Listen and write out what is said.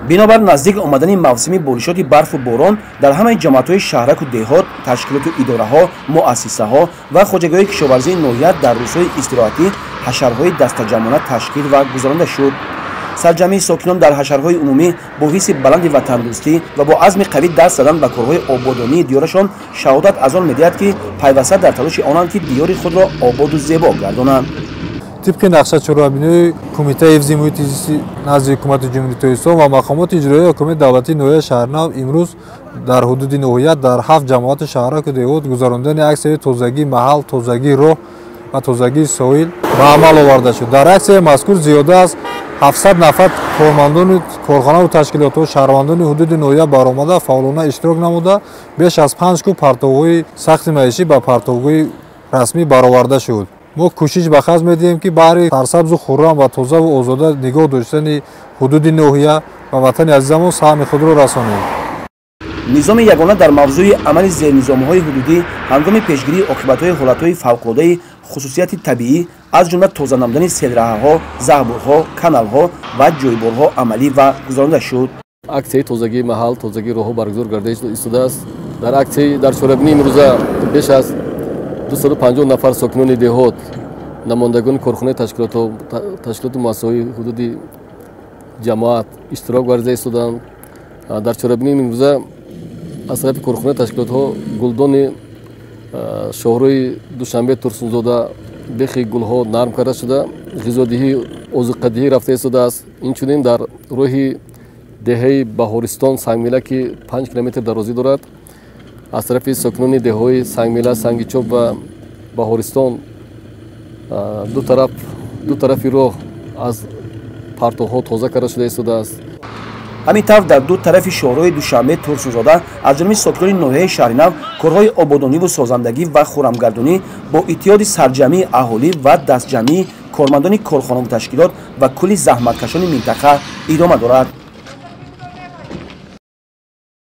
Бинобар наздик омадани мавсими боришоти барфу борон дар ҳамаи ҷамоатҳои шаҳраку деҳот, ташкилоту идораҳо, муассисаҳо ва хоҷагиҳои кишоварзии ноҳия дар рӯзҳои истироҳатӣ ҳашарҳои дастаҷамъона ташкил ва гузаронда шуд. Сарҷамъии сокинон дар ҳашарҳои умумӣ бо ҳисси баланди ватандӯстӣ ва бо азми қавӣ даст задан ба корҳои ободонии диёрашон шаҳодат аз он медиҳад, ки пайваста дар талоши онанд, ки диёри худро ободу зебо гардонанд. Тибқи нақша чорабиниҳои Кумитаи ҳифзи муҳити зисти назди Ҳукумати Ҷумҳурии Тоҷикистон ва мақомоти иҷроияи ҳокимияти давлатии ноҳияи Шаҳрнав имрӯз дар ҳудуди ноҳия дар 7 ҷамоати шаҳраку деҳот гузарондани аксияи тозагии маҳал, тозагии роҳ ва тозагии соҳил ба амал оварда шуд. Дар аксияи мазкур зиёда аз 700 нафар кормандони корхонаву ташкилотҳо, шаҳрвандони ҳудуди ноҳия баромада фаъолона иштирок намуда, беш аз 5 куб партовҳои сахти маишӣ ба партовгоҳи расмӣ бароварда шуд. Мо кӯшиш ба харҷ медиҳем, ки баҳри сарсабзу хуррам ва тозаву озода нигоҳ доштани ҳудуди ноҳия ва ватани азизамон саҳми худро расонем. Низоми ягона дар мавзӯи амали зернизомҳои ҳудудӣ ҳангоми пешгирии оқибатҳои ҳолатҳои фавқулодаи хусусияти табиӣ, аз ҷумла тоза намудани селраҳаҳо, заҳбурҳо, каналҳо ва ҷойборҳо амалӣ ва гузаронида шуд. Аксияи тозагии маҳал, тозагии роҳҳо баргузор гардида истодааст. Дар аксияи дар чорабинии имрӯза беш аз 250 нафар сокинони деҳот, намояндагони корхонаи ташкилоту муассисаҳои ҳудуди ҷамоат иштирок варзида истоданд. Дар чорабинии имрӯза аз тарафи корхонаи ташкилотҳо гулдони шоҳрӯи Душанбе Турсунзода бехи гулҳо нарм карда шуда, ғизодиҳӣ, озуқадиҳӣ рафта истодааст. Инчунин дар роҳи деҳаи Баҳористон Сангмила, ки 5 километр дарозӣ дорад, аз тарафи сокинони деҳҳои Сангмила, Сангичоп ва Баҳористон ду тарафи роҳ аз партовҳо тоза карда шуда истодааст. Ҳамин тавр дар ду тарафи шоҳроҳи Душанбе Турсунзода аз ҷониби сокинони ноҳияи Шаҳринав корҳои ободониву созандагӣ ва хуррамгардонӣ бо иттиҳоди сарҷамъии аҳолӣ ва дастҷамъии кормандони корхонаву ташкилот ва кулли заҳматкашони минтақа идома дорад.